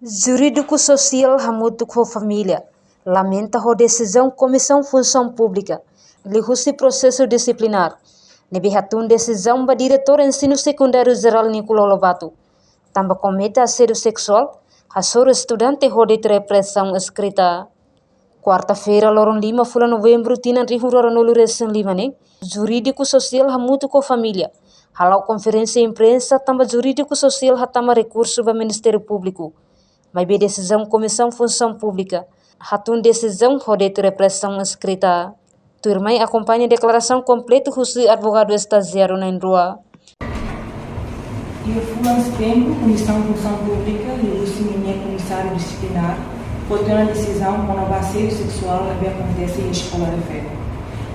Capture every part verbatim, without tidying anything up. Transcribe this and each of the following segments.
Jurídiku Sosiál hamutuk ho Família lamenta ho desizaun Komisaun Funsaun Públika liuhusi prosesu disiplinár ne'ebé hatún desizaun ba Diretór Ensinu Sekundáriu Jerál Nicolau Lobato, tanba komete asédiu seksuál hasoru estudante ho de'it reprezaun eskrita. Kuarta-feira, loron lima fulan Novembru tinan rihun rua rua-nulu resin lima ne'e, Jurídiku Sosiál hamutuk ho Família hala'o konferénsia imprensa tanba Jurídiku Sosiál hatama rekursu ba Ministériu Públiku. Maibé desizaun Komisaun Funsaun Públika hatún desizaun ho de'it reprezaun eskrita. Tuirmai akompaña deklarasaun kompletu husi advogadu estajiáriu na'in-rua. Iha fulan setembru, Komisaun Funsaun Públika liuhusi ninia Komisáriu Disiplinár foti ona desizaun kona-ba asédiu seksuál ne'ebé akontese iha eskola refere.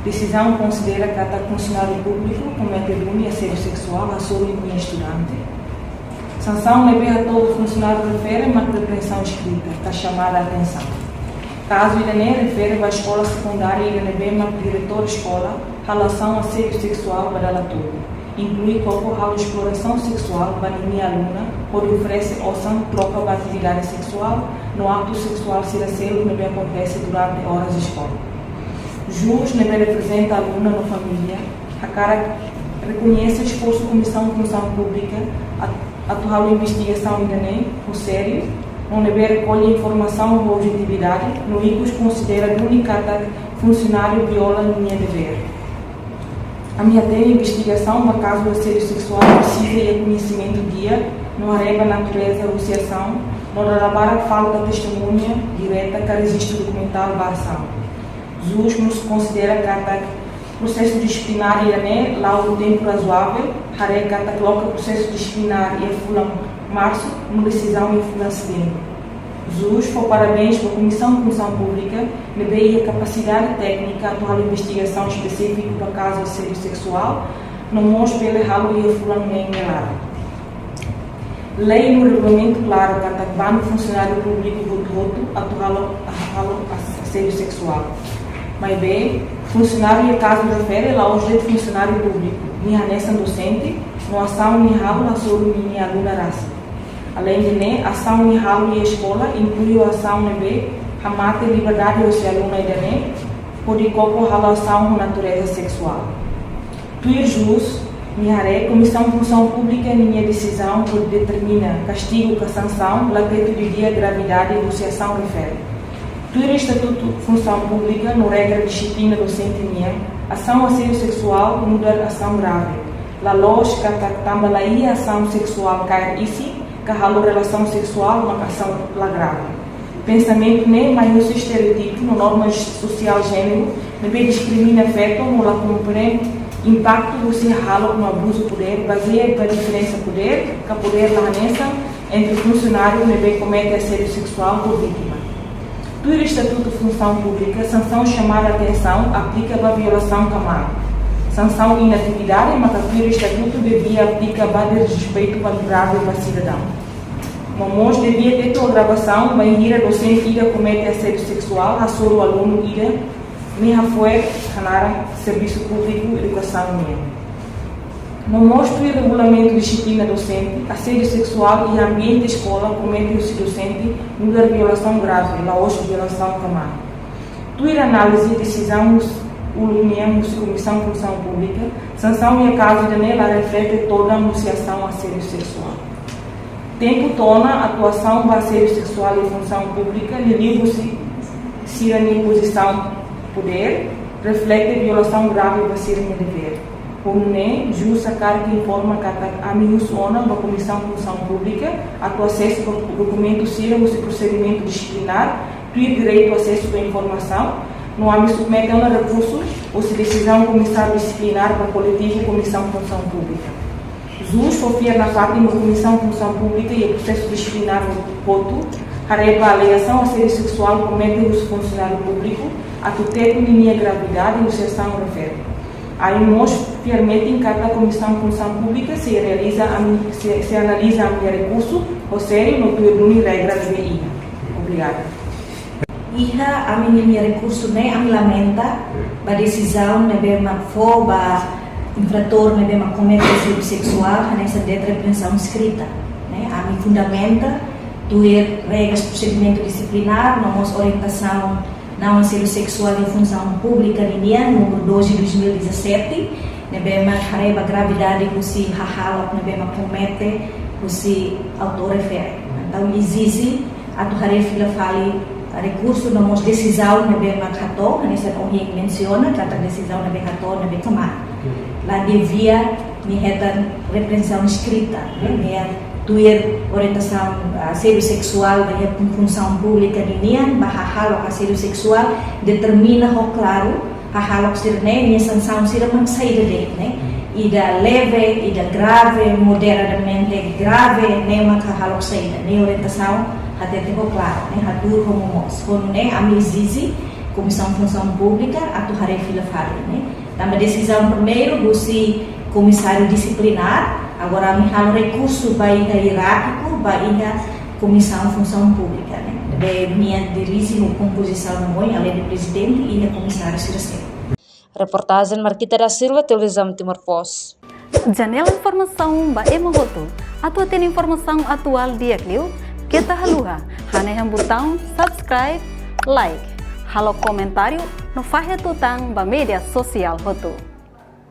Desizaun konsidera katak funsionáriu públiku komete duni asédiu seksuál hasoru ninia estudante. Sansaun ne'ebé hato'o ba funsionáriu refere mak reprezaun eskrita, ka chamada atensaun. Kazu ida-ne'e refere ba eskola sekundária ida ne'ebé mak diretór eskola halo asaun asédiu seksuál ba dala tolu, inklui koko halo esplorasaun seksuál ba ninia aluna hodi oferese osan troka ba atividade seksuál no aktu seksuál sira seluk ne'ebé akontese durante oras eskola. Jús ne'ebé reprezenta aluna no família hakarak rekoñese esforsu Komisaun Funsaun Públika at-, atu halo investigasaun ida-ne'e ho sériu, no ne'ebé rekolle informasaun ho objetividade, no ikus konsidera duni katak funsionáriu viola ninia devér. Ami hatene investigasaun ba kazu asédiu seksuál presiza iha koñesimentu di'ak, no haree ba natureza husi asaun, no dala barak falta testemuña direta ka rejistu dokumentál ba asaun. Jús mós konsidera katak prosesu disiplinár ida-ne'e la'o tempu razoável, haree katak loke prosesu disiplinár iha fulan Marsu, no desizaun iha fulan Setembru. Jús fó parabéns ba Komisaun Funsaun Públika ne'ebé iha kapasidade téknika atu halo investigasaun espesífiku ba kazu asédiu seksuál, no mós bele halo iha fulan neen nia laran. Lei no regulamentu klaru katak bandu funsionáriu públiku hotu-hotu atu halo, halo as-, asédiu seksuál. Maibé, funsionáriu iha kazu refere la'ós de'it funsionáriu públiku, nia hanesan dosente, no asaun nia halo hasoru ninia aluna rasik. Aleinde ne'e, asaun nia halo iha eskola inklui asaun ne'ebé hamate liberdade husi aluna ida-ne'e, hodi koko halo asaun ho natureza seksuál. Tuir jús, nia haree Komisaun Funsaun Públika ninia desizaun hodi determina kastigu ka sansaun la tetu didi'ak gravidade husi asaun refere. Tuir Estatutu Funsaun Públika no regra dixiplina dosente nian, asaun asédiu seksuál nu'udar asaun grave. La loos katak tanba la iha asaun seksuál kaer isin, ka halo relasaun seksuál mak asaun la grave. Pensamentu ne'e mai husi estereótipu no norma sosiál jéneru ne'ebé diskrimina feto no la komprende impaktu husi hahalok no abuzu podér bazeia ba diferensa podér, ka podér la hanesan entre funsionáriu ne'ebé komete asédiu seksuál ho vítima. Tuir Estatutu Funsaun Públika, sansaun chamada atensaun aplika ba violasaun ka mal. Sansaun inatividade maka tuir estatutu devia aplika ba desrespeitu grave ba sidadaun. No mós devia tetu agravasaun bainhira dosente ida komete asédiu seksuál hasoru alunu ida ne'e hafo'er hanaran servisu públiku edukasaun nian. No mós tuir regulamentu dixiplina dosente, asédiu seksuál iha ambiente eskola komete husi dosente nu'udar violasaun grave, la'ós violasaun ka mal. Tuir análize desizaun uluk nian husi Komisaun Funsaun Públika, sansaun iha kazu ida-ne'e la reflete todan husi asaun asédiu seksuál. Tempu to'o ona atuasaun ba asédiu seksuál iha funsaun públika, liuliu husi sira-nia pozisaun podér, reflete violasaun grave ba sira-nia devér. Ho nune'e, jús hakarak informa katak ami husu ona ba Komisaun Funsaun Públika atu asesu ba dokumentu sira husi prosedimentu disiplinár, tuir direitu asesu ba informasaun, no ami submete ona rekursu husi desizaun Komisáriu Disiplinár ba koletivu Komisaun Funsaun Públika. Jús fó fiar nafatin ba Komisaun Funsaun Públika iha prosesu disiplinár hotu, haree ba alegasaun asédiu seksuál komete husi funsionáriu públiku, atu tetu ninia gravidade husi asaun refere. Ami mós fiar metin katak Komisaun Funsaun Públika sei realiza ami, sei, sei analiza ami-nia rekursu ho sériu no tuir duni regra ne'ebé iha. Obrigada. Iha ami-nia rekursu ne'e, ami lamenta ba desizaun ne'ebé mak fó ba infratór ne'ebé mak komete asédiu seksuál hanesan de'it reprezaun eskrita, ne'e. Ami fundamenta Tuir regras prosedimentu disiplinár no mós orientasaun naun asédiu seksuál iha funsaun públika ninian númeru doze dois mil e dezassete, ne'ebé mak haree ba gravidade husi hahalok ne'ebé mak komete husi autór refere. Entaun ezije atu haree fila fali rekursu no mós desizaun ne'ebé mak hato'o, hanesan ohin mensiona katak desizaun ne'ebé hato'o ne'ebé kama. La devia nia hetan reprezaun eskrita, ne'e, nia tuir orientasaun asédiu seksuál ba iha funsaun públika ninian, ba hahalok asédiu seksuál, determina ho klaru hahalok sira-ne'e, nia sansaun sira mak saida de'it, ne'e. Ida leve, ida grave, moderadamente grave, ne'e mak hahalok saida, ne'e orientasaun hatete ho klaru, ne'e, hatuur ho momoos. Ho nune'e ami ezije Komisaun Funsaun Públika atu haree fila fali, ne'e. Tanba desizaun primeiru husi Komisáriu Disiplinár, agora ami halo rekursu ba iha ierárkiku, ba iha Komisaun Funsaun Públika, ne'e. Ne'ebé nia dirije ho kompozisaun no mós, além de prezidente, iha komisáriu sira seluk. Reportajen Marquita da Silva, Televizaun Timor Post. Janela informasaun ba ema hotu. Atu hatene informasaun atuál di'ak liu, keta haluha hanehan butaun subscribe, like, halo komentáriu no fahe tutan ba média sosiál hotu.